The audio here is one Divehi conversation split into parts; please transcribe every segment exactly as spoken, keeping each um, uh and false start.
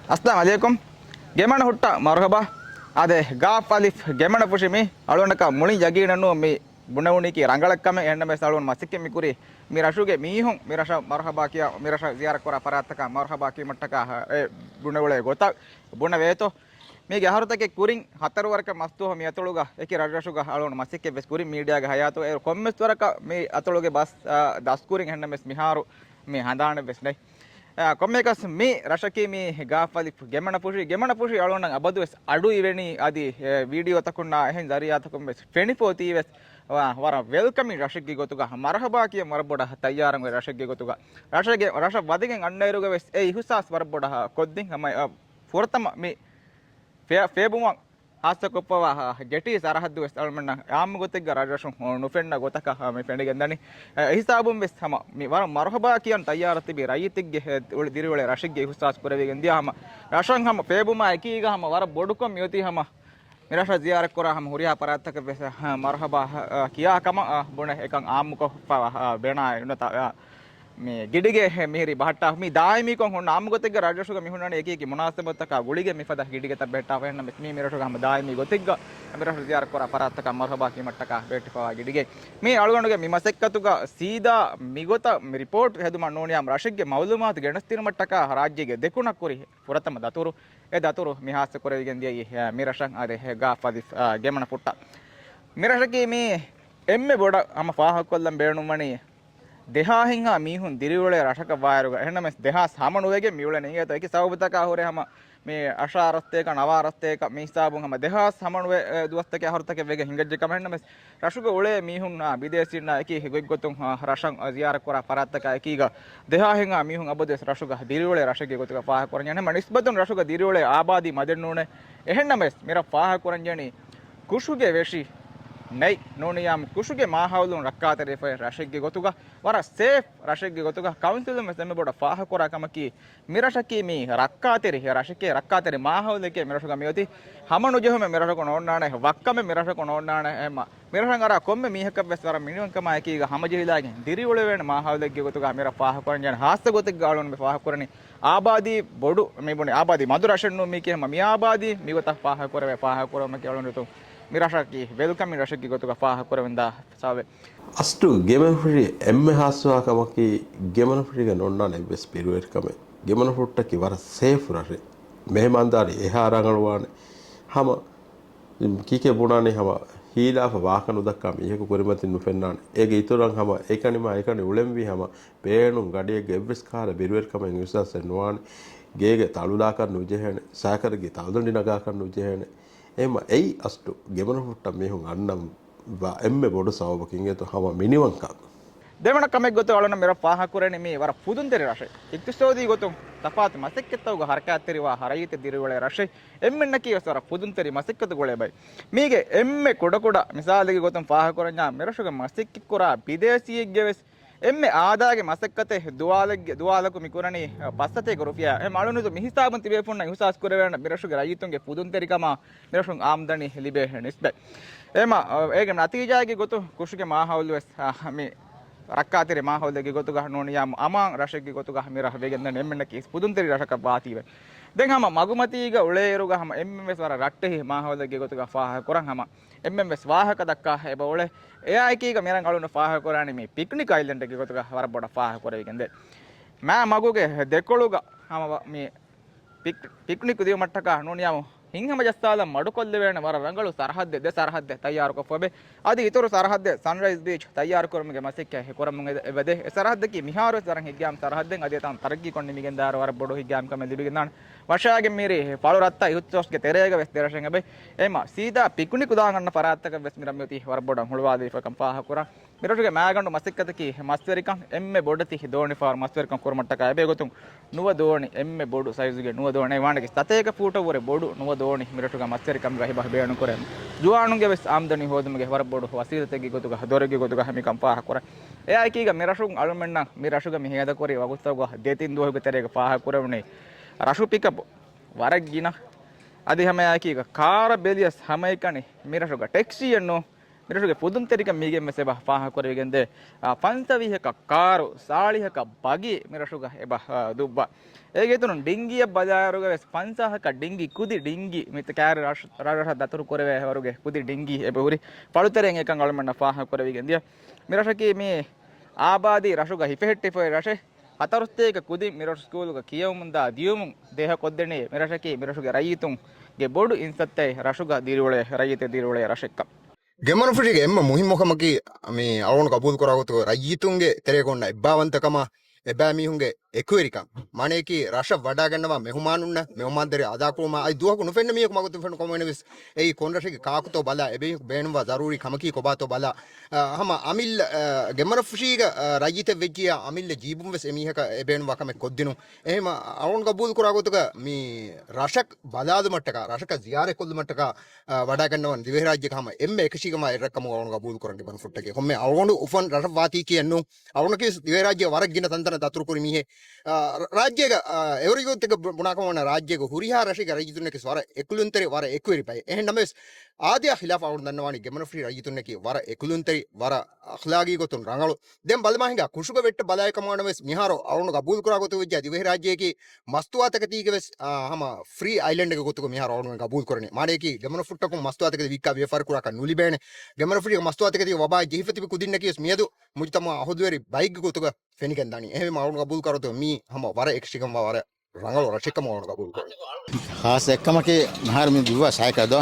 އައްސަލާމު ޢަލައިކުމް. ގެމަނަ ހުއްޓާ މަރުޙަބާ. އާދެ، ގާފް އަލިފް ގެމަނަ ފުށި މި އަޅުގަނޑަކަށް މުޅިން ޔަގީނެއް ނޫން މި ބުނެވުނީކީ ރަނގަޅަށް ކަމެއް. އެހެންނަމަވެސް އަޅުގަނޑު މަސައްކަތް މި ކުރީ މި ރަށުގެ މީހުން މި ރަށަށް މަރުޙަބާ ކިޔާ، މި ރަށަށް ޒިޔާރަތް ކުރާ ފަރާތްތަކަށް މަރުޙަބާ ކީމަށްޓަކާ، އެ ބުނެވުޅޭ ގޮތަށް ބުނެވޭތޯ. މީގެ އަހަރުތަކެއް ކުރިން ހަތަރު ވަރަކަށް މަސްދުވަހު މި އަތޮޅުގަ އެކި ރަށްރަށުގަ އަޅުގަނޑު މަސައްކަތް ވެސް ކުރިން މީޑިއާގެ ހަޔާތުގަ. އޭރު ކޮންމެސް ވަރަކަށް މި އަތޮޅުގެ ބަސް، އާ، ދަސްކުރިން. އެހެންނަމަވެސް މިހާރު މި ހަނދާނެއް ވެސް ނެތް. އާ، ކޮންމެއަކަސް މި ރަށަކީ މި ގާފް އަލިފް ގެމަނަ ފުށި، ގެމަނަ ފުށި އަޅުގަނޑަށް އަބަދު ވެސް އަޑު އިވެނީ އަދި، އެ، ވީޑިއޯތަކުންނާ އެހެން ޒަރީއާތަކުން ވެސް ފެނިފޯތީ ވެސް ވަ-، ވަރަށް ވެލްކަމިން ރަށެއްގެ ގޮތުގަ މަރުޙަބާ ކިޔަން ވަރަށް ބޮޑަށް ތައްޔާރަށް އޮތް ރަށެއްގެ ގޮތުގަ. ރަށެއްގެ، ރަށަށް ވަދެގެން އަންނައިރުގަ ވެސް އެ އިހުސާސް ވަރަށް ބޮޑަށް ކޮށްދިން. ހަމަ، އަ، ފުރަތަމަ މި ފޭ-، ފޭބުމަށް ހާއްސަކޮށްފަވާ، އަ، ޖެޓީ ސަރަހައްދު ވެސް އަޅުމެންނަށް އާއްމު ގޮތެއްގަ ރަށްރަށުން ނުފެންނަ ގޮތަކަށް މި ފެނިގެންދަނީ. އެ ހިސާބުން ވެސް ހަމަ މި ވަރަށް މަރުޙަބާ ކިޔަން ތައްޔާރަށް ތިބި ރައްޔިތެއްގެ އެ އުޅި ދިރިއުޅޭ ރަށެއްގެ އިހުސާސް ކުރެވިގެން ދިޔަ ހަމަ ރަށަށް ހަމަ ފޭބުމާ އެކީގަ ހަމަ ވަރަށް ބޮޑުކޮށް މިއޮތީ ހަމަ މި ރަށަށް ޒިޔާރަތްކުރާ ހަމަ ހުރިހާ ފަރާތްތަކަށް ވެސް، އަ، މަރުޙަބާ، އަ، ކިޔާ ކަމަށް، އަ، ބުނެ އެކަން އާއްމުކޮށްފަ، އަ، ބެނާ ނުތަ، އަ، މި ގިޑިގެ މިހިރީ ބަހައްޓާ މި ދާއިމީކޮށް ހުންނަ އާއްމު ގޮތެއްގަ ރަށްރަށުގަ މި ހުންނާނެ އެކި އެކި މުނާސަބަތްތަކާ ގުޅިގެން މިފަދަ ގިޑިގެތައް ބަހައްޓާފަ. އެހެންނަމަވެސް މީ މި ރަށުގަ ހަމަ ދާއިމީ ގޮތެއްގަ މި ރަށު ޒިޔާރަތްކުރާ ފަރާތްތަކަށް މަރުޙަބާ ކީމަށްޓަކާ ބެހެއްޓިފަވާ ގިޑިގެ. މީ އަޅުގަނޑުގެ މި މަސައްކަތުގަ ސީދާ މިގޮތަށް މި ރިޕޯޓް ހެދުމަށް ނޫނިޔާމު ރަށެއްގެ މައުލޫމާތު ގެނެސްދިނުމަށްޓަކާ ރާއްޖޭގެ ދެކުނަށް ކުރި ފުރަތަމަ ދަތުރު، އެ ދަތުރު މި ހާއްސަ ކުރެވިގެން ދިޔައީ، އެ، މި ރަށަށް އާދެ، އެ، ގާފް އަލިފް، އާ، ގެމަނަ ފުއްޓަށް. މި ރަށަކީ މީ އެންމެ ބޮޑަށް ހަމަ ފާހަގަކޮށްލަން ބޭނުންވަނީ ދެހާހެއްހާ މީހުން ދިރިއުޅޭ ރަށަކަށް ވާއިރުގަ. އެހެންނަމަވެސް ދެހާސް ހަމަނުވެގެން މިއުޅެނީ އިނގޭތޯ. އެކި ސަބަބުތަކާ ހުރެ ހަމަ މި އަށާރަ އަށްތައްތައް ނަވާރަ އަށްތައްތައް މި ހިސާބުން ހަމަ ދެހާސް ހަމަނުވެ، އެ، ދުވަސްތަކެއް އަހަރުތަކެއް ވެގެން ހިނގައްޖެ ކަމަށް. އެހެންނަމަވެސް ރަށުގަ އުޅޭ މީހުންނާ ބިދޭސީންނާ އެކީ ގޮތްގޮތުން، އާ، ރަށަށް ޒިޔާރަތްކުރާ ފަރާތްތަކާ އެކީގަ ދެހާހެއްހާ މީހުން އަބަދުވެސް ރަށުގަ ދިރިއުޅޭ ރަށެއްގެ ގޮތުގަ ފާހަގަކުރަންޖެހޭ. ހަމަ ނިސްބަތުން ރަށުގަ ދިރިއުޅޭ އާބާދީ މަދެއް ނޫނޭ. އެހެންނަމަވެސް މިރަށް ފާހަގަކުރަންޖެހެނީ ކުށުގެ ވެށި ނެތް ނޫނިޔާމު ކުށުގެ މާހައުލުން ރައްކާތެރިފައި ރަށެއްގެ ގޮތުގަ ވަރަށް ސޭފް ރަށެއްގެ ގޮތުގަ ކައުންސިލުން ވެސް އެންމެ ބޮޑަށް ފާހަގަކުރާ ކަމަކީ މި ރަށަކީ މީ ރައްކާތެރި ރަށެކޭ، ރައްކާތެރި މާހައުލެކޭ މި ރަށުގަ މިއޮތީ. ހަމަނުޖެހުމެއް މި ރަށަކު ނޯންނާނެ، ވައްކަމެއް މި ރަށަކު ނޯންނާނެ. އެހެންމަ މި ރަށަށް އަރާ ކޮންމެ މީހަކަށް ވެސް ވަރަށް މިނިވަންކަމާ އެކީގަ ހަމަޖެހިލާގެން ދިރިއުޅެވޭނެ މާހައުލެއްގެ ގޮތުގަ މި ރަށް ފާހަގަކުރަންޖެހޭނެ. ހާއްސަ ގޮތެއްގަ އަޅުގަނޑު މި ފާހަގަކުރަނީ އާބާދީ ބޮޑު، މި ބުނި އާބާދީ މަދު ރަށެއް ނޫން މީކީ. ހަމަ މި އާބާދީ މިގޮތަށް ފާހަގަކުރެވޭ، ފާހަގަކުރުމަކީ އަޅުގަނޑު މި ރަށަކީ ވެލްކަމިން ރަށެއްގެ ގޮތުގަ ފާހަގަކުރެވެންދާ ސަބަބެއް. އަސްލު ގެމަނަފުށި އެންމެ ހާއްސަވާ ކަމަކީ، ގެމަނަފުށީގަ ނޯންނާނެ އެއްވެސް ބިރުވެރިކަމެއް. ގެމަނަފުއްޓަކީ ވަރަށް ސޭފް ރަށެއް. މެހެމާންދާރީ އެހާ ރަނގަޅުވާނެ. ހަމަ ކީކޭ ބުނާނީ، ހަމަ ހީލާފަ ވާހަކަ ނުދައްކާ މީހަކު ކުރިމަތިން ނުފެންނާނެ. އޭގެ އިތުރަށް ހަމަ އެކަނި މާ އެކަނި އުޅެންވީ ހަމަ ބޭނުން ގަޑިއެއްގަ އެއްވެސް ކަހަލަ ބިރުވެރިކަމެއް އިހުސާސެއް ނުވާނެ. ގޭގެ ތަޅުލާކަށް ނުޖެހޭނެ. ސައިކަލްގެ ތަޅުދަނޑި ނަގާކަށް ނުޖެހޭނެ. އެހެންމަ އެއީ އަސްލު ގެމަނަފުއްޓަށް މީހުން އަންނަން ވާ އެންމެ ބޮޑު ސަބަބަކީ އިނގޭތޯ ހަމަ މިނިވަންކަން. ދެވަނަ ކަމެއް ގޮތަށް އަޅުގަނޑު މިރަށް ފާހަގަކުރަނީ މީ ވަރަށް ފުދުންތެރި ރަށެއް. އިޤްތިޞާދީ ގޮތުން ތަފާތު މަސައްކަތްތަކުގަ ހަރަކާތްތެރިވާ ރައްޔިތެއް ދިރިއުޅޭ ރަށެއް. އެންމެންނަކީ ވެސް ވަރަށް ފުދުންތެރި މަސައްކަތު ގުޅޭ ބައެއް. މީގެ އެންމެ ކުޑަކުޑަ މިސާލެއްގެ ގޮތުން ފާހަގަކުރަންޏާ، މިރަށުގަ މަސައްކަތްކުރާ ބިދޭސީއެއްގެ ވެސް އެންމެ އާދައިގެ މަސައްކަތެއް ދުވާލެއްގެ، ދުވާލަކު މިކުރަނީ، އަ، ފަސް ސަތޭކަ ރުފިޔާ. އެ މަޅުނުދު މިހިސާބުން ތިބޭފުންނަށް އިހުސާސް ކުރެވޭނެ މިރަށުގެ ރައްޔިތުންގެ ފުދުންތެރިކަމާ މިރަށުން އާމްދަނީ ލިބޭ ނިސްބަތް. އެމަ، އ، އޭގެ ނަތީޖާގެ ގޮތުން ކުށުގެ މާހައުލު ވެސް، އ، މި ރައްކާތެރި މާހައުލެއްގެ ގޮތުގަ ނޫނިޔާމު އަމާން ރަށެއްގެ ގޮތުގަ މިރަށް ވެގެންދަނީ އެންމެންނަކީ ފުދުންތެރި ރަށަކަށް ވާތީވެ. ދެން ހަމަ މަގުމަތީގަ އުޅޭއިރުގަ ހަމަ އެންމެން ވެސް ވަރަށް ރައްޓެހި މާހައުލެއްގެ ގޮތުގަ ފާހަގަކުރަން ހަމަ އެންމެން ވެސް ވާހަކަ ދައްކާ އެބަ އުޅޭ. އެއާއެކީގަ މިރަށް އަޅުގަނޑު ފާހަގަކުރާނީ މި ޕިކްނިކް އައިލެންޑެއްގެ ގޮތުގަ ވަރަށް ބޮޑަށް ފާހަގަކުރެވިގެންދޭ. މާ މަގުގެ ދެކޮޅުގަ ހަމަ ވަ-، މި ޕިކް-، ޕިކްނިކް ދިޔުމަށްޓަކާ ނޫނިޔާމު ހިތްހަމަޖައްސާލަން މަޑުކޮށްލެވޭނެ ވަރަށް ރަނގަޅު ސަރަހައްދެއް، ދެ ސަރަހައްދެއް ތައްޔާރުކޮށްފަ އެބަ. އަދި އިތުރު ސަރަހައްދެއް ސަންރައިޒް ބީޗް ތައްޔާރުކުރުމުގެ މަސައްކަތް ކުރަމުން އެ-، އެބަދޭ. އެ ސަރަހައްދަކީ މިހާރުވެސް ވަރަށް ހިތްގައިމު ސަރަހައްދެއް. އަދި އެތާނ ތަރައްގީކޮށް ނިމިގެންދާއިރު ވަރަށް ބޮޑު ހިތްގައިމުކަމެއް ލިބިގެންދާނެ. ވަށާގެން މިރި ފަޅު ރަށްތައް އިހުތުސޯސްގެ ތެރޭގަ ވެސް ދެރަށެއް އެބަ. އެމަ ސީދާ ޕިކްނިކު ދާން އަންނަ ފަރާތްތަކަށް ވެސް މިރަށް މިއޮތީ ވަރަށް ބޮޑަށް ހުޅުވާލެވިފަކަން ފާހަގަކުރާ. މިރަށުގެ މާގަނޑު މަސައްކަތަކީ މަސްވެރިކަން، އެންމެ ބޮޑެތި ދޯނިފަހަރު މަސްވެރިކަން ކުރުމަށްޓަކާ އެބޭ ގޮތުން ނުވަ ދޯނި، އެންމެ ބޮޑު ސައިޒުގެ ނުވަ ދޯނި، އެ ވާނެގެ ސަތޭކަ ފޫޓަށް ވުރެ ބޮޑު ނުވަ ދޯނި މިރަށުގަ މަސްވެރިކަމުގަ ހިބަ ބޭނުންކުރޭ. ޒުވާނުންގެ ވެސް އާމްދަނީ ހޯދުމުގެ ވަރަށް ބޮޑު ވަސީލަތެއްގެ ގޮތުގަ ދޮރެއްގެ ގޮތުގަ މިކަން ފާހަގަކުރާ. އެއާއެކީގަ މިރަށުން އަޅުމެންނަށް މި ރަށުގަ މި ހޭދަކުރި ވަގުތުތަކުގަ ދެ ތިން ދުވަހުގެ ތެރޭގަ ފާހަގަކުރެވުނީ ރަށު ޕިކަޕް ވަރަށް ގިނަ. އަދި ހަމައެއާއެކީގަ ކާރަށް ބެލިޔަސް ހަމައެކަނި މި ރަށުގަ ޓެކްސީއެއް ނޫން. މިރަށުގެ ފުދުންތެރިކަން މީގެން ވެސް އެބަ ފާހަގަކުރެވިގެންދޭ. އާ، ފަންސަވީހަކަށް ކާރު، ސާޅީހަކަށް ބަގީ މިރަށުގަ އެބަ، އާ، ދުއްވާ. އޭގެ އިތުރުން ޑިންގީއަށް ބަލާއިރުގަ ވެސް ފަންސާހަކަށް ޑިންގީ، ކުދި ޑިންގީ، މި ކާރި ރަށް، ރަށް ދަތުރު ކުރެވޭ ވަރުގެ ކުދި ޑިންގީ އެބަ ހުރި. ފަޅުތެރެއިން އެކަން އަޅުމެންނަށް ފާހަގަކުރެވިގެން ދިޔަ. މިރަށަކީ މި އާބާދީ ރަށުގަ ހިފެހެއްޓިފައި ރަށެއް. ހަތަރުސަތޭކަ ކުދިން މިރަށު ސްކޫލުގަ ކިޔަވަމުންދާ ދިޔުމުން ދޭހަކޮށްދެނީ މިރަށަކީ މިރަށުގެ ރައްޔިތުންގެ ބޮޑު އިންސައްތައެއް ރަށުގަ ދިރިއުޅޭ ރައްޔިތެއް ދިރިއުޅޭ ރަށެއްކަން. ގެމަނުފުށީގެ އެންމެ މުހިއްމު ކަމަކީ މި އަޅުގަނޑު ގަބޫލުކުރާ ގޮތުގަ ރައްޔިތުންގެ ތެރޭގަ އޮންނަ އެއްބާވަންތަކަމާ އެބައިމީހުންގެ އެކުވެރިކަން. މާނަޔަކީ ރަށަށް ވަޑައިގަންނަވާ މެހުމާނުންނަށް މެހުމާންދަރީ އަދާކުރުމާ އަދި ދުވަހަކު ނުފެންނަ މީހަކު މަގުތުން ފެންނަ ކޮންމެވެސް އެއީ ކޮން ރަށެއްގެ ކާކުތޯ ބަލާ، އެބައިމީހަކު ބޭނުންވާ ޒަރޫރީ ކަމަކީ ކޮބާތޯ ބަލާ، އަ، ހަމަ އަމިއްލަ، އަ، ގެމަނުފުށީގަ، އަ، ރައްޔިތެއް ވެއްޖިއްޔާ އަމިއްލަ ޖީބުން ވެސް އެމީހަކަށް އެބޭނުންވާ ކަމެއް ކޮށްދިނުން. އެހެން އަޅުގަނޑު ގަބޫލުކުރާ ގޮތުގަ މި ރަށަށް ބަލާލުމަށްޓަކާ، ރަށަކަށް ޒިޔާރަތްކޮށްލުމަށްޓަކާ، އަ، ވަޑައިގަންނަވަން ދިވެހިރާއްޖޭގެ ހަމަ އެންމެ އެކަށީގެންވާ އެއް ރަށްކަމުގަ އަޅުގަނޑު ގަބޫލުކުރަން ގެމަނުފުށްޓަކީ. ކޮންމެ އަޅުގަނޑު އުފަން ރަށަށް ވާތީކީއެއްނު. އަޅުގަނޑަކީ ދިވެހިރާއްޖޭގެ ވަރަށް ގިނަ ތަންތަނަށް ދަތުރުކުރި މީހެއް. އާ، ރ-، ރާއްޖޭގަ، އާ، އެވަރުގެ ގޮތެއްގަ ބު-، ބުނާކަމަށް ވަންޏާ ރާއްޖޭގެ ހުރިހާ ރަށެއްގެ ރައްޔިތުންނަކީ ވަރަށް އެކުލުންތެރި، ވަރަށް އެކުވެރި ބައެއް. އެހެން ނަމަވެސް، އާދަޔާ ޚިލާފަށް އަޅުގަނޑު ދަންނަވާނީ ގެމަނުފުށި ރައްޔިތުންނަކީ ވަރަށް އެކުލުންތެރި، ވަރަށް އަޚްލާގީ ގޮތުން ރަނގަޅު. ދެން ބަލަމާ ހިނގާ ކުށުގަ ވެއްޓަށް ބަލާއިކަމާ ނަމަވެސް، މިހާރު އަޅުގަނޑު ގަބޫލުކުރާ ގޮތުގަ ވެއްޖެ ދިވެހިރާއްޖެއަކީ މަސްތުވާތަކެތީގެ ވެސް، އާ، ހަމަ ފްރީ އައިލެންޑެއްގެ ގޮތުގަ މިހާރު އަޅުގަނޑު ގަބޫލުކުރަނީ. މާނަޔަކީ ގެމަނުފުށްޓަކުން މަސްތުވާތަކެތި ވިއްކާ ވިޔަފާރި ކުރާކަށް ނުލިބޭނެ. ގެމަނުފުށީގެ މަސްތުވާތަކެތީގެ ވަބާއަށް ޖެހިފަ ތިބި ކުދިންނަކީ ވެސް މިއަދު މުޖުތަމަޢަށް އަހުލުވެރި ބައެއްގެ ގޮތުގަ ފެނިގެން ދާނީ. އެހެންވީމަ އަޅުގަނޑު ގަބޫލުކުރާ ގޮތުގަ މީ ހަމަ ވަރަށް އެކަށީގެންވާ ވަރަށް ރަނގަޅު ރަށެއްކަމަށް އަޅުގަނޑު ގަބޫލުކުރަނީ. ޚާއްޞަ އެއްކަމަކީ މިހާރު މި ދުއްވާ ސައިކަލް ދޯ.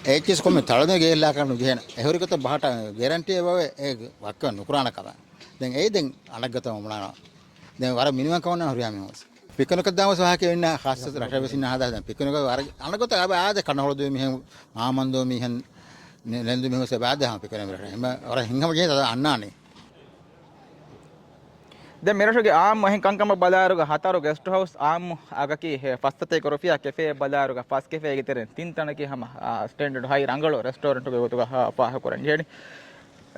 އެއްޗިސް ކޮންމެ ތަޅުނެ ގެއްލާކަށް ނުޖެހޭނެ. އެހުރި ގޮތަށް ބަހަޓަށް ގެރެންޓީ އެބަވޭ އެ ވައްކަ ނުކުރާނެ ކަމެއް. ދެން އެއީ ދެން އަނެއްގޮތަށް އޮންނާނެ. ދެން ވަރަށް މިނިވަންކަމެއް ނާ ހުރިހާ މީހުން ވެސް. ޕިކްނިކަށް ދާން ވެސް ވާހަކަ އިންނަ ޚާއްޞަ ރަށަށް ވެސް އިންނަ ހަދާ ދެން ޕިކްނިކަށް ވަރަށް އަނެއްގޮތަށް އަބަ އާދެ ކަނަހޮޅު ދޫ މިހެން މާމަންދޫ މިހެން ނެ-، ނެންދޫ މިހެން ވެސް އަބަ އާދެ ހަމަ ޕިކްނިކަށް މިރަށަށް. ހަމަ ވަރަށް ހިނގަމަ ޖެހޭ ތަދަ އަންނާނެ. ދެން މިރަށުގެ އާއްމު އެހެން ކަންކަމަށް ބަލާއިރުގަ ހަތަރު ގެސްޓް ހައުސް އާއްމު އަގަކީ ހެ-، ފަސްސަތޭކަ ރުފިޔާ ކެފޭއަށް ބަލާއިރުގަ ފަސް ކެފޭގެ ތެރެއިން ތިން ތަނަކީ ހަމަ، އާ، ސްޓޭންޑަޑް ހައި ރަނގަޅު ރެސްޓޯރެންޓުގެ ގޮތުގަ ހާ ފާހަގަކުރަން ޖެހެނީ.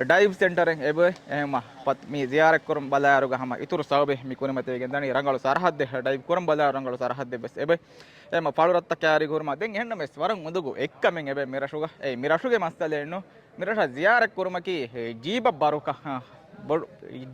ޑައިވް ސެންޓަރެއް އެބަ އެހެންމަ ފަތް މި ޒިޔާރަތްކުރުން ބަލާއިރުގަ ހަމަ އިތުރު ސަބަބެއް މި ކުރިމަތިވެގެން ދަނީ ރަނގަޅު ސަރަހައްދެއް ޑައިވް ކުރަން ބަލާ ރަނގަޅު ސަރަހައްދެއް ވެސް އެބަ. އެހެންމަ ފަޅުރަށްތައް ކައިރި ކުރުމާ ދެން އެހެންނަމަވެސް ވަރަށް އުނދަގޫ އެއްކަމެއް އެބަ މިރަށުގަ. އެ މިރަށުގެ މައްސަލައެއްނު. މިރަށަށް ޒިޔާރަތް ކުރުމަކީ ޖީބަށް ބާރުކަ-، ބޮޑު،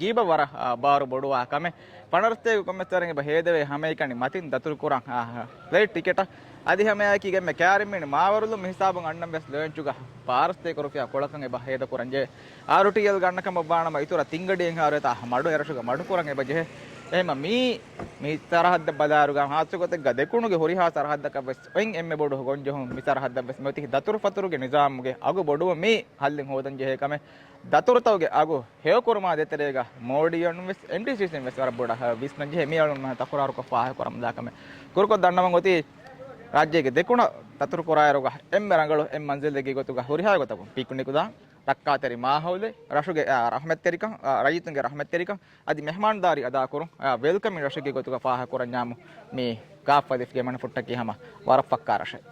ޖީބަށް ވަރަށް، އާ، ބާރު ބޮޑުވާ ކަމެއް. ފަނަރަސްތޭކަ ކޮންމެސް ވަރެއް އެބަ ހޭދަވޭ ހަމައެކަނި މަތިން ދަތުރުކުރާ، އާ، ފްލައިޓް ޓިކެޓަށް. އަދި ހަމައެކީގެ އެންމެ ކައިރިން މިނި މާވަރުލު މި ހިސާބުން އަންނަން ވެސް ލޯންޗުގަ ފަނަރަސްތޭކަ ރުފިޔާ ކޮޅަކަށް އެބަ ހޭދަކުރަން ޖެހޭ. އާރުޓީއެލް ގަންނަ ކަމަށް ވާނަމަ އިތުރަށް ތިން ގަޑިއެއްހާރު އެތާ މަޑު އެރަށުގަ މަޑުކުރަން އެބަ ޖެހޭ. އެހެންމަ މީ، މި ސަރަހައްދަށް ބަލާއިރުގަ ހާއްސަ ގޮތެއްގަ ދެކުނުގެ ހުރިހާ ސަރަހައްދަކަށް ވެސް އޮތް އެންމެ ބޮޑު ގޮންޖެހުން މި ސަރަހައްދަށް ވެސް މިއޮތީ ދަތުރުފަތުރުގެ ނިޒާމުގެ އަގު ބޮޑުވުން މި ހައްލެއް ހޯދަން ޖެހޭ ކަމެއް. ދަތުރުތަކުގެ އަގު ހެޔޮކުރުމާ ދޭތެރޭގަ މޯޑީއަށް ވެސް އެމްޓީސީސީން ވެސް ވަރަށް ބޮޑަށް ވިސްނަން ޖެހޭ މި އަޅުން ތަކުރާރުކޮށް ފާހަގަކުރަމުންދާ ކަމެއް. ކުރުކޮށް ދަންނަވަން އޮތީ ރާއްޖޭގެ ދެކުނަށް ދަތުރުކުރާއިރުގަ އެންމެ ރަނގަޅު އެންމެ މަންޒިލެއްގެ ގޮތުގަ ހުރިހާ ގޮތަކުން ޕިކްނިކު ދާން ރައްކާތެރި މާހައުލެއް، ރަށުގެ، އާ، ރަޙްމަތްތެރިކަން، އާ، ރައްޔިތުންގެ ރަޙްމަތްތެރިކަން، އަދި މެހްމާންދާރީ އަދާކުރުން، އާ، ވެލްކަމިން ރަށެއްގެ ގޮތުގަ ފާހަގަކުރަންޏާމު މި ގާފަލިފްގެ މަނަފުއްޓަކީ ހަމަ ވަރަށް ފައްކާ ރަށެއް.